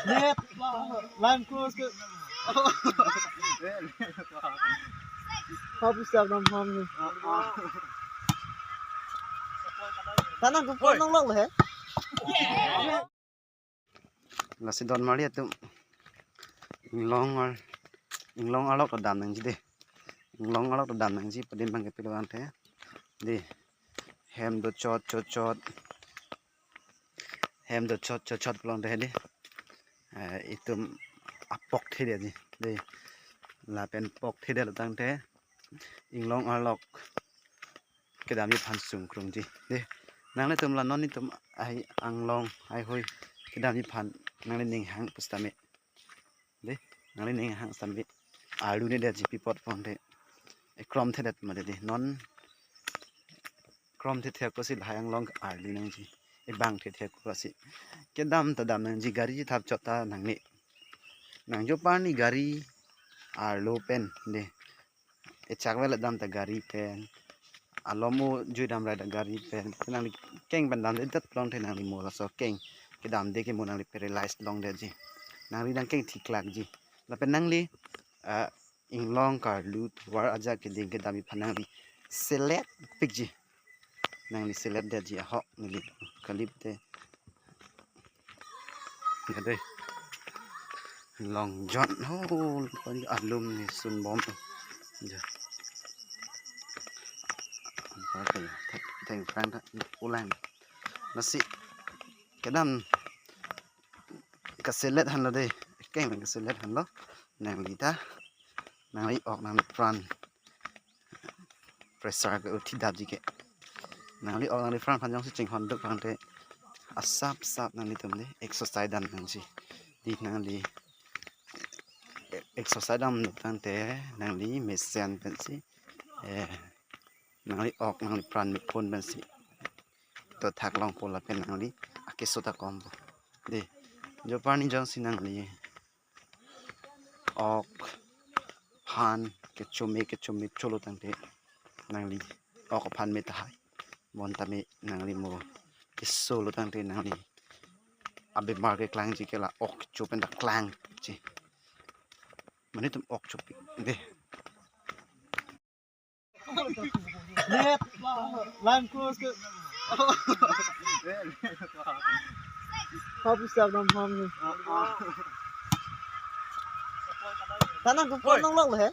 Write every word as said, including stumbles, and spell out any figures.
Net. Line cross ke. Habis tak nam ham ni. Tanang tu ponong lok he. Lasi don mari atum. Inglong ar, inglong arlok ta dam nangji de. Inglong arlok ta dam nangji, padim bang kepilo ante. De. Hem do chot chot chot. Hem do chot chot chot pulote de. Eh, itum apok thedetji. De. Lapen pok thedet lo tangte. Inglong arlok kedamji aphan sungkrungji. De, nanglitum la non itum ai anglong ai hui kedamji aphan nanglining hang pusitame. De, nanglining hang sitame. Arlu ne detji pi apot pon de. Ekrom thedet mate de. Non krom thethe ako si lahai anglong arlu nangji. Ebang thethe ako si. Kedam ta dam nangji, gari thap chot ta nangne. Nangjo parni gari arlo pen de. Echak vel dam ta gari pen. Alomo jui dam rai ta gari pen. Nangli keng pen damde det longte nangli mo laso keng kedamde ke mo nangli paralyzed longdetji. Nangli nang keng thiklakji. Lapen nangli, ah, inglong karlu tovar ajak keding kedamji aphan nangli selet pikji. Nangli selet detji ahok neli kalip te. Ya dei. Long John ho, alum ni sunbom. Ja. Apa ya? Thek, thek, pran ta ulang. Lasi kedam kaselet henlo dei. Keng kaselet henlo. Nangli ta. Nangli ok nangli pran. Pressure ke uthi dapji ke. Nangli ok nangli pran aphan jongsi chinghon duk tangte asap sap nanglitum de exercise dam nangji. Di nangli exercise dam duk tangte nangli mesen pensi, eh, nangli ok nangli pran mepon pensi to thak longpo lapen nangli akeso ta kompo. De, jo parni jongsi nangli ok aphan kechome kechome cholo tangte nangli ok aphan me tahai. Bonta me nangli mo kesolo tangte nangli abemar keklang ji ke la ok kecho pen ta klang ji. Mane tum ok kecho pi de. Net. Line cross ke. Habis tak nam ham ni. Tanang tu ponong lok he.